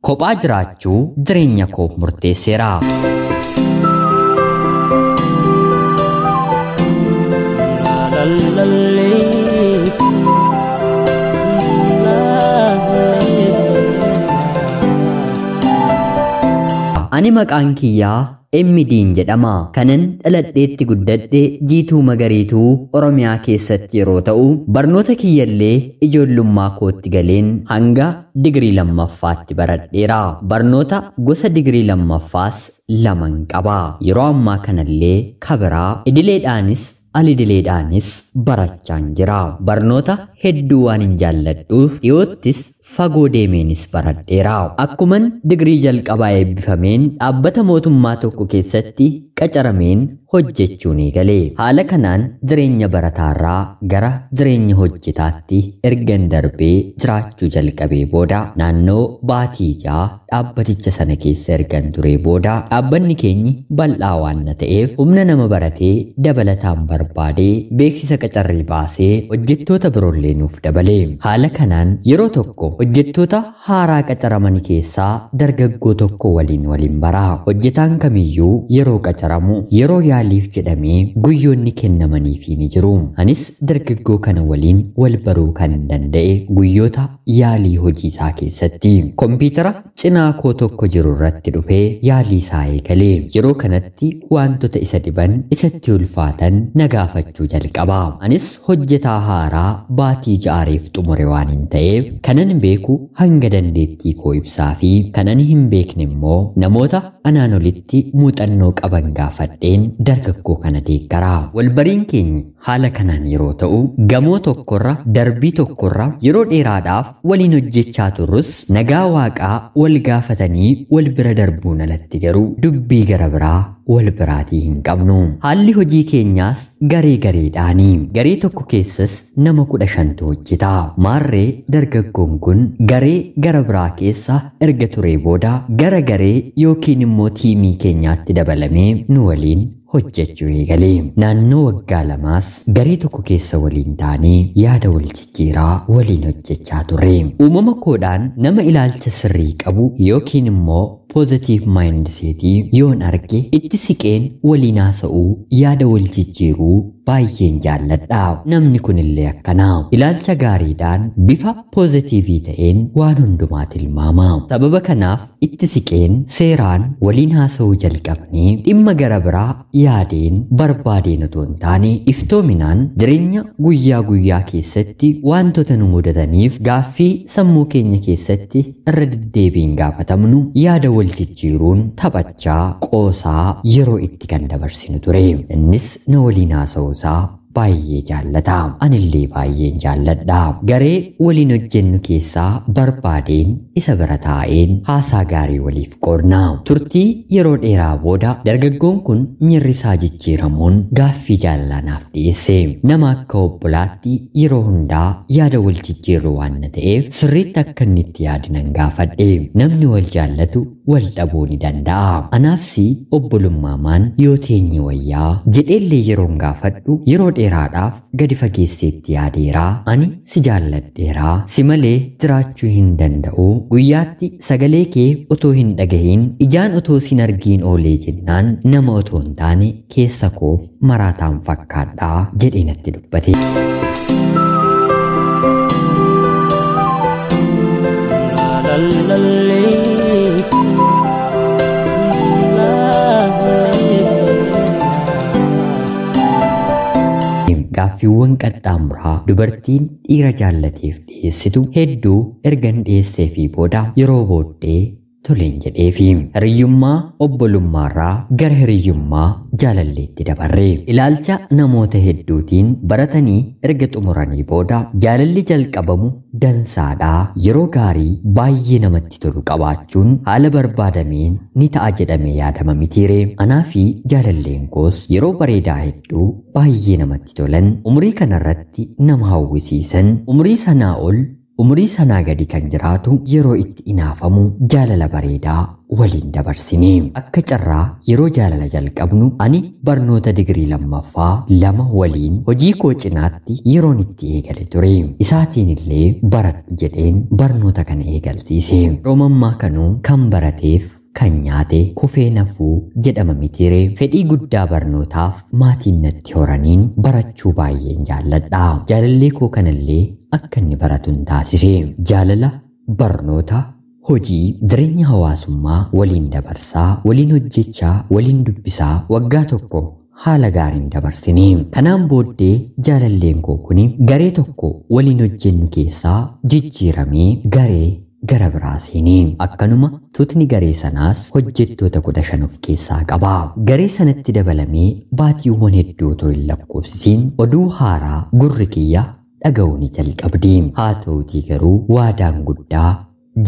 Kophaa jiraachuu jireenya koof murteesseera. Ani maqaan kiyyaa MD'n jedhama. Kanan dhaladheetti guddadhe Jiituu Magariituu Oromiyaa keessatti yeroo ta'u, barnoota kiyyallee ijoollummaa kootti galeen hanga digirii lammaffaatti baradheera. Barnoota gosa digirii lammaffaas laman qaba. Yeroo ammaa kanallee kabiraa idileedhaanis alidileedhaanis barachaan jira. Barnoota hedduu waan hin jaalladhuuf dhiyoottis fagoo deemeenis baradheera. Akkuman digirii jalqabaa eebbifameen dhaabbata mootummaa tokko keessatti qacarameen hojjechuun eegale. Haala kanaan jireenya barataarraa gara jireenya hojjetaatti ergan darbee jiraachuu jalqabee booda naannoo baatii 6 dhaabbaticha sana keessa ergan turee booda dhaabbanni keenyi bal'aa waan na ta'eef humna nama baratee dabalataan barbaadee beeksisa qacarrii baasee hojjettoota biroollee nuuf dabale. Haala kanaan yeroo tokko hojjettoota haaraa qacaraman keessaa dargaggoo tokko waliin bara. Hojjetaan kamiyyuu yeroo qacaramu yeroo yaaliif jedhamee guyyoonni kennamaniifii ni jiru. Anis dargaggoo kana waliin wal baruu kan danda'e guyyoota yaalii hojii isaa keessatti. Kompiitara cinaa koo tokko jiru irratti dhufee yaalii isaa eegale. Yeroo kanatti wantoota isa dhiban isatti ulfaatan na gaafachuu jalqaba. Anis hojjetaa haaraa baatii 6 xumure waan hin ta'eef kanan beeku hanga dandeettii koo ibsaa fi kanan hin beekne immoo namoota anaan olitti muuxannoo qaban gaafadheen dargaggoo kana deeggara. Walbariin keenya haala kanaan yeroo ta'u gamoo tokkorra darbii tokkorra yeroo dheeraadhaaf waliin hojjechaa turrus nagaa waaqaa wal gaafatanii wal bira darbuun alatti garuu dubbii gara biraa wal biraatii hin qabnu. Haalli hojii keenyaas garee gareedhaani. Garee tokko keessas nama 15tu hojjeta. Maarree dargaggoon kun garee gara biraa keessa erga turee booda gara garee yookiin immoo tiimii keenyaatti dabalamee nu waliin hojjechuu eegale. Naannoo waggaa 2s garee tokko keessa waliin taanee yaada wal jijjiiraa waliin hojjechaa turre. Uumama koodhaan nama ilaalcha sirrii qabu yookiin immoo positive mindset yoon arge itti siqeen waliin haasa'uu yaada wal jijjiiruu baay'een jaalladha. Namni kunillee akkanaa ilaalcha gaariidhaan bifa poozitiivii ta'een waan hundumaa tilmaama. Sababa kanaaf itti siqeen seeraan waliin haasa'uu jalqabnee dhimma gara biraa yaadeen barbaadeen otoo hin taane iftoominaan jireenya guyyaa guyyaa keessatti wantoota nu mudataniif gaaffii sammuu keenya keessatti irra deddeebiin gaafatamnu yaada wal jijjiiruun taphachaa qoosaa yeroo itti kan dabarsinu ture. Innis na waliin haasa'uusaa baay'ee jaallata. Anillee baay'een jaalladha. Garee waliin hojjennu keessaa barbaadeen isa bira taa'een haasaa gaarii waliif qoodna. Turtii yeroo dheeraa booda dargaggoon kun miirri isaa jijjiiramuun gaaffii jaalalaa naaf dhiyeesse. Nama akka obbolaatti yeroo hundaa yaada wal jijjiirru waan na ta'eef sirriitti akka inni itti yaadinan gaafadhe. Namni wal jaallatu wal dhabuu ni danda'a. Anaafsi obbolummaan yoo teenye wayyaa jedheellee yeroon gaafadhu yeroo dheeraadhaaf gadi fageesseetti yaadeeraa. Ani si jaalladheeraa, si malee jiraachuu hin danda'u. Guyyaatti sagalee kee otoo hin dhagahin ijaan otoo sin argiin oolee jennaan nama otoo hin taane keessa koof maraataan fakkaadhaa jedhee natti dubbate. Gaaffiiwwan qaxxaamuraa dubartiin dhiira jaallateef dhiyeessitu hedduu ergan dhiyeessee fi booda yeroo booddee toleen jedheefi. Hiriyyummaa obbolummaarraa gara hiriyyummaa jaalalleetti dabarre. Ilaalcha namoota hedduutiin baratanii erga xumuranii booda jaalalli jalqabamu dansaadhaa yeroo gaarii baay'ee namatti tolu qabaachuun haala barbaadameen ni ta'a jedhamee yaadama mitiire. Anaa fi jaalalleen koos yeroo bareedaa hedduu baay'ee namatti tolan umurii kanarratti nama hawwisiisan umurii sanaa ol Umurii sanaa gadi kan jiraatu yeroo itti inaafamu jaalala bareedaa waliin dabarsine. Akka carraa yeroo jaalala jalqabnu ani barnoota digirii lammaffaa 2 waliin hojii koo cinaatti yeroon itti eegale ture. Isaatiin illee baradhu jedheen barnoota kana eegalsiise. Roomammaa kanuu kan barateef kan nyaate kufee nafuu jedhama mitiire. Fedhii guddaa barnootaaf maatiin natti horaniin barachuu baay'een jaalladha. Jaalallee koo kanallee akka inni baratu hin taasise. Jaalala, barnoota, hojii, jireenya hawaasummaa waliin dabarsaa, waliin hojjechaa, waliin dubbisaa waggaa 1 haala gaariin dabarsine. Kanaan booddee jaalalleen koo kuni garee tokko waliin hojjennu keessaa jijjiiramee garee gara biraa seenee. Akkanuma tutni garee sanaas hojjettoota 15 of keessaa qaba. Garee sanatti dabalamee baatiiwwan hedduu otoo hin lakkoofsisiin oduu haaraa gurri kiyya dhaga'uu ni jalqabdi. Haa ta'utii garuu waadaan guddaa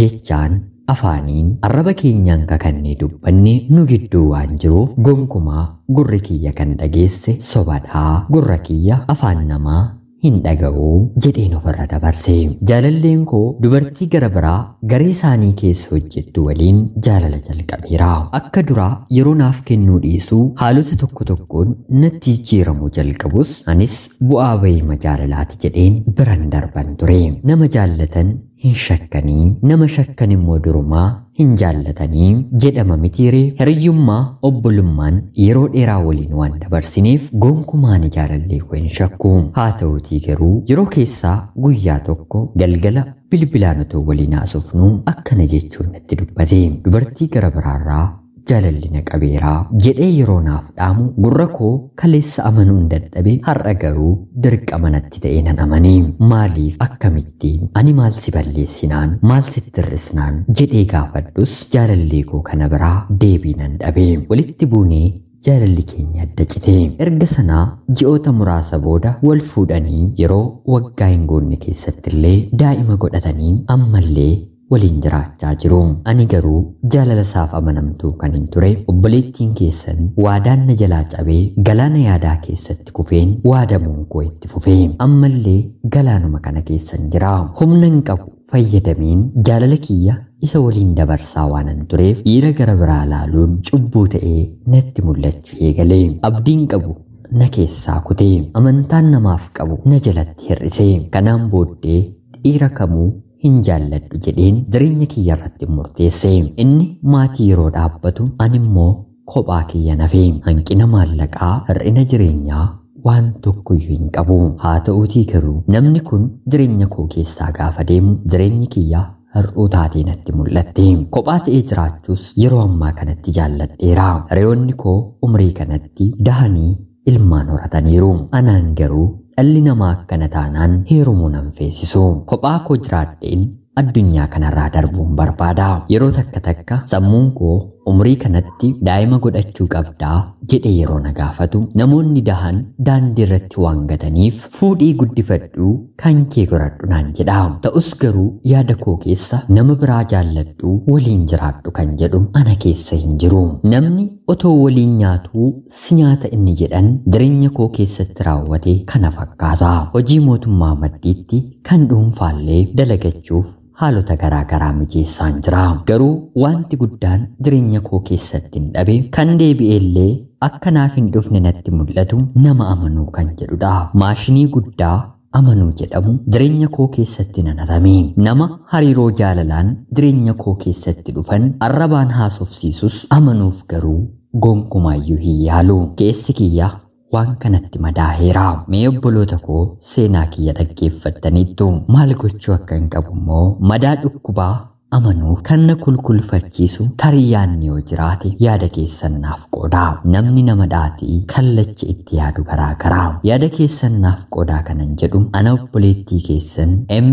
jechaan afaaniin arraba keenyaan kakannee dubbanne nu gidduu waan jiruuf gonkumaa gurri kiyya kan dhageesse sobadhaa, gurra kiyya afaan namaa hin dhaga'u jedheen ofirra dabarse. Jaalalleen koo dubartii gara biraa garee isaanii keessa hojjettu waliin jaalala jalqabeera. Akka duraa yeroo naaf kennuu dhiisuu haalota tokko tokkoon natti jijjiiramuu jalqabus anis bu'aa bahiima jaalalaati jedheen biran darban ture. Nama jaallatan hin shakkanii, nama shakkan immoo durumaa hin jaallatanii jedhama mitiire. Hiriyyummaa obbolummaan yeroo dheeraa waliin waan dabarsineef gonkumaan jaalallee koo hin shakku. Haa ta'utii garuu yeroo keessaa guyyaa tokko galgala bilbilaan otoo waliin haasofnu akkana jechuun natti dubbate. Dubartii gara biraarraa jaalalli na qabeeraa jedhee yeroo naaf dhaamu gurra koo kaleessa amanuun dadhabe, har'a garuu dirqama natti ta'e nan amane. Maaliif, akkamittiin, ani maal si balleessinaan, maal sitti hir'isnaan jedhee gaafadhus jaalallee koo kana biraa deebii nan dhabe. Walitti buunee jaalalli keenya adda cite. Erga sanaa ji'oota muraasa booda wal fuudhanii yeroo waggaa hin goonne keessatti illee daa'ima godhatanii ammallee waliin jiraachaa jiru. Ani garuu jaalala isaaf amanamtuu kan hin ture obboleettiin keessan waadaan na jalaa cabee galaana yaadaa keessatti kufeen waadamuun koo itti fufee ammallee galaanuma kana keessan jira. Humna hin qabu fayyadameen jaalala kiyya isa waliin dabarsaa waanan tureef dhiira gara biraa laaluun cubbuu ta'ee natti mul'achuu eegale. Abdiin qabu na keessaa kutee amantaan namaaf qabu na jalatti hir'ise. Kanaan booddee dhiira kamuu hin jaalladhu jedheen jireenya kiyya irratti murteesse. Inni maatii yeroo dhaabbatu ani immoo kophaa kiyya nafe. Hanqina maallaqaa, hir'ina jireenyaa waan tokkoyyuu hin qabu. Haa ta'uutii garuu namni kun jireenya koo keessaa gaafa deemu jireenyi kiyya hir'uu taatee natti mul'atte. Kophaa ta'ee jiraachuus yeroo ammaa kanatti jaalladheera. Hiriyoonni koo umrii kanatti dahanii ilmaan horataniiru. Anaan garuu dhalli namaa akkana taanaan heerumuu nan feesisu. Kophaa koo jiraadheen addunyaa kanarraa darbuun barbaada. Yeroo takka takka sammuun koo umrii kanatti daa'ima godhachuu qabdaa jedhee yeroo na gaafatu namoonni dahan daandii irratti waan gataniif fuudhii guddifadhuu kan kee godhadhu naan jedha. Ta'us garuu yaada koo keessa nama biraa jaalladhu waliin jiraadhu kan jedhu ana keessa hin jiru. Namni otoo waliin nyaatuu si nyaata inni jedhan jireenya koo keessatti raawwate kana fakkaata. Hojii mootummaa maddiitti kan dhuunfaallee dalagachuuf haalota garaa garaa mijeessaan jira. Garuu wanti guddaan jireenya koo keessatti hin dhabe kan deebi'ellee akka naaf hin dhufne natti mul'atu nama amanuu kan jedhudha. Maashinii guddaa amanuu jedhamu jireenya koo keessatti nan hatame. Nama hariiroo jaalalaan jireenya koo keessatti dhufan arrabaan haasofsiisus amanuuf garuu gonkumaayyuu hin yaalu. Keessi kiyya waan kanatti madaaheera. Mee obboloota koo seenaa kiyya dhaggeeffattaniittu maal gochuu akka hin qabu immoo madaa dhukkubaa amanuuf kan na kulkulfachiisu tarii yaadni yoo jiraate yaada keessan naaf qoodaa. Namni nama dhaatii kallacha itti yaadu garaa garaa. Yaada keessan naaf qoodaa kanan jedhu ana obboleettii keessan M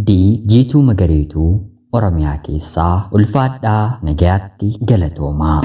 D Jiituu Magariituu Oromiyaa keessaa ulfaadhaa nagayaatti galatoomaa.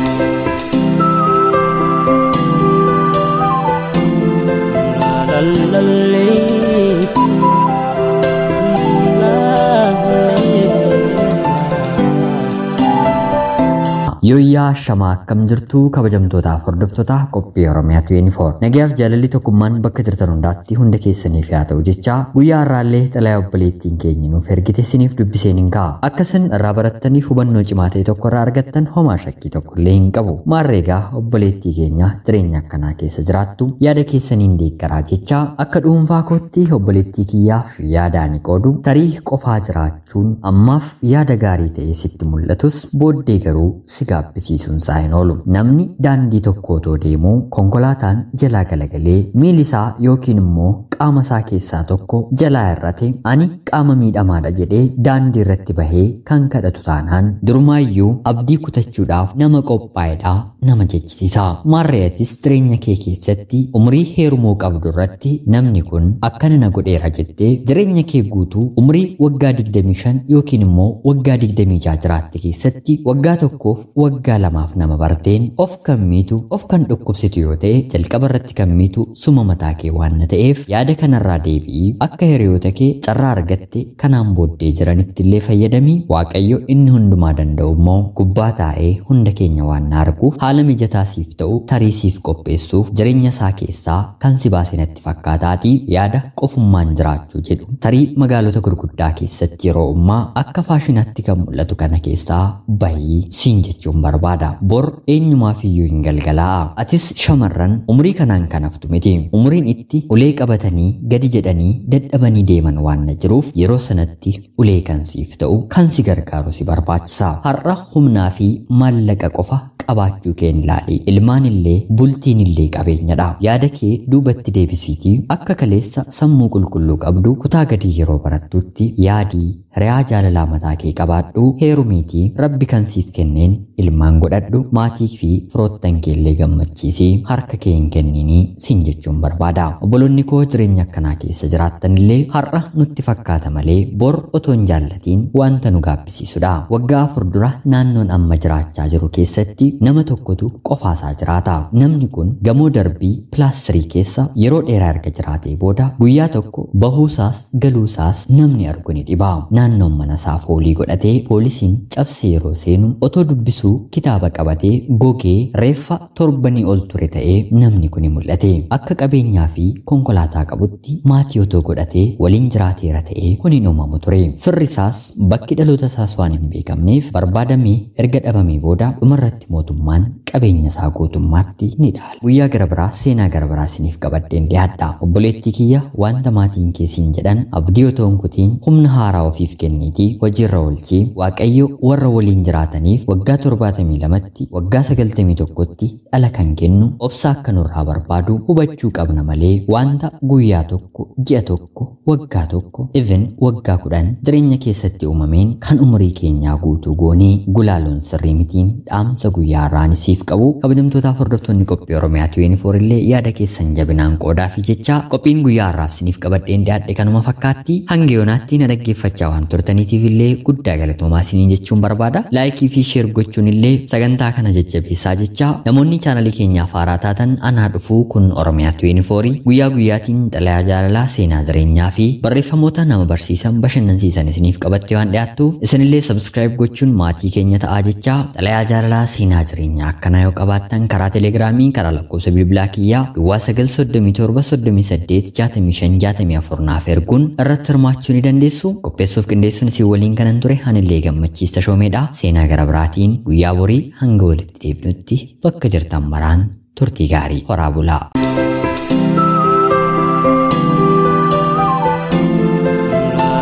Yooyyaa shamaa akkam jirtu kabajamtootaaf hordoftoota qophii Oromiyaa 24. Nagayaaf jaalalli tokkummaan bakka jirtan hundaatti hunda keessaniif haa ta'u jecha guyyaa har'aallee xalayaa obboleettiin keenya nuuf ergite isiniif dubbiseen hin ka'a. Akkasin irraa barattaniif hubannoo cimaa ta'e tokko irraa argattan homaa shakkii tokko illee hin qabu. Maarreegaa obboleettii keenya jireenya akkanaa keessa jiraattu yaada keessaniin deeggaraa jecha akka dhuunfaa kootti obboleettii kiyyaaf yaada ani qoodu tarii qofaa jiraachuun ammaaf yaada gaarii ta'e sitti mul'atus booddee garuu si gaabbisiisuun isaa hin oolu. Namni daandii tokko otoo deemuu konkolaataan jalaa galagalee miilli isaa yookiin immoo qaama isaa keessaa tokko jalaa irrate ani qaama miidhamaadha jedhee daandii irratti bahee kan kadhatu taanaan durumaayyuu abdii kutachuudhaaf nama qophaa'edha nama jechisiisa. Maarreetis jireenya kee keessatti umurii heerumuu qabdu irratti namni kun akkana na godheera jettee jireenya kee guutuu umurii waggaa 25 yookiin immoo waggaa 26 jiraatte keessatti waggaa tokkoof waggaa lamaaf nama barteen of kan miitu of kan dhukkubsitu yoo ta'e jalqaba irratti kan miitu suma mataa kee waan na ta'eef yaada kanarraa deebi'ii akka hiriyoota kee carraa argatte kanaan booddee jiranitti illee fayyadamii. Waaqayyo inni hundumaa danda'u immoo gubbaa taa'ee hunda keenya waan na arguuf haala mijataa siif ta'u tarii siif qopheessuuf jireenya isaa keessaa kan si baase natti fakkaataatii yaada qofummaan jiraachuu jedhu tarii magaalota gurguddaa keessatti yeroo ammaa akka faashinaatti kan mul'atu kana keessaa bahii siin jechuun barbaada. Bor eenyumaaf iyyuu hin galgalaa'a. Atis shamarran umurii kanaan kan haftu miti. Umuriin itti ulee qabatanii gadi jedhanii dadhabanii deeman waan na jiruuf yeroo sanatti ulee kan siif ta'u kan si gargaaru si barbaachisa. Har'a humnaa fi maallaqa qofa qabaachuu kee hin ilaali. Ilmaan illee bultiin illee qabeenyadha. Yaada kee duubatti deebisiitii akka kaleessa sammuu qulqulluu qabdu kutaa gadii yeroo barattutti yaadii hiriyaa jaalalaa mataa kee qabaadhu, heerumiitii rabbi kan siif kenneen ilmaan godhadhu, maatii fi firoottan kee illee gammachiisii harka kee hin kenninii siin jechuun barbaada. Obboloonni koo jireenya akkanaa keessa jiraattan illee har'a nutti fakkaata malee bor otoo hin jaallatiin wanta nu gaabbisiisudha. Waggaa 4 dura naannoon amma jiraachaa jiru keessatti nama tokkotu qofaasaa jiraata. Namni kun gamoo darbii pilaastirii keessa yeroo dheeraa erga jiraatee booda guyyaa tokko bahuusaas galuusaas namni argu ni dhiba. Naannoon mana isaa foolii godhatee poolisiin cabsee yeroo seenu otoo dubbisuu kitaaba qabatee gogee reeffa torbanii ol ture ta'ee namni kun mul'ate. Akka qabeenyaa fi konkolaataa qabutti maatii otoo godhatee waliin jiraateera ta'ee kun hin uumamu ture. Firri isaas bakki dhaloota isaas waan hin beekamneef barbaadamee erga dhabamee booda dhumarratti mootummaan qabeenya isaa guutummaatti ni dhaala. Guyyaa gara biraa seenaa gara biraa isiniif qabadheen dhiyaadha. Obboleettii kiyya wanta maatiin keessiin jedhan abdii otoo hin kutiin humna haaraa ofiif kenniitii hojiirra oolchii. Waaqayyo warra waliin jiraataniif waggaa 72tti waggaa 91tti dhala kan kennu obsa akka nurraa barbaadu hubachuu qabna malee wanta guyyaa tokko ji'a tokko waggaa tokko even waggaa 10 jireenya keessatti uumameen kan umurii keenyaa guutuu goonee gulaaluun sirrii mitiin dhaamsa guyyaa har'aan isiif qabu. Kabajamtootaaf hordoftoonni qophii Oromiyaa 24 illee yaada keessan jabinaan qoodaa fi jecha qophiin guyyaa har'aaf isiniif qabadheen dhiyaadhe kanuma fakkaatti. Hanga yoonaatti na dhaggeeffachaa waan turtaniitiif illee guddaa galatoomaa isiniin jechuun barbaada. Laayikii fi sheer gochuun illee sagantaa kana jajjabeessaa jecha namoonni chaanalii keenyaaf haaraa taatan anaa dhufuu kun Oromiyaa 24 guyyaa guyyaatiin xalayaa jaalalaa seenaa jireenyaa fi barreeffamoota nama barsiisan bashannansiisan isiniif qabattee waan dhiyaattuuf isinillee sabskiraayib gochuun maatii keenya ta'aa jecha xalayaa jaalalaa seenaa jireenyaa akkanaa yoo qabaattan karaa telegiraamii karaa lakkoofsa bilbilaa kiyyaa duwwaa 937 38 65 64 naaf erguun irratti hirmaachuu ni dandeessu. Qopheessuuf qindeessuun isin waliin kanan ture anillee Gammachiis Tashoomeedha. Seenaa gara biraatiin guyyaa borii hanga walitti deebinutti bakka jirtan maraan turtii gaarii horaa bulaa.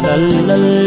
La la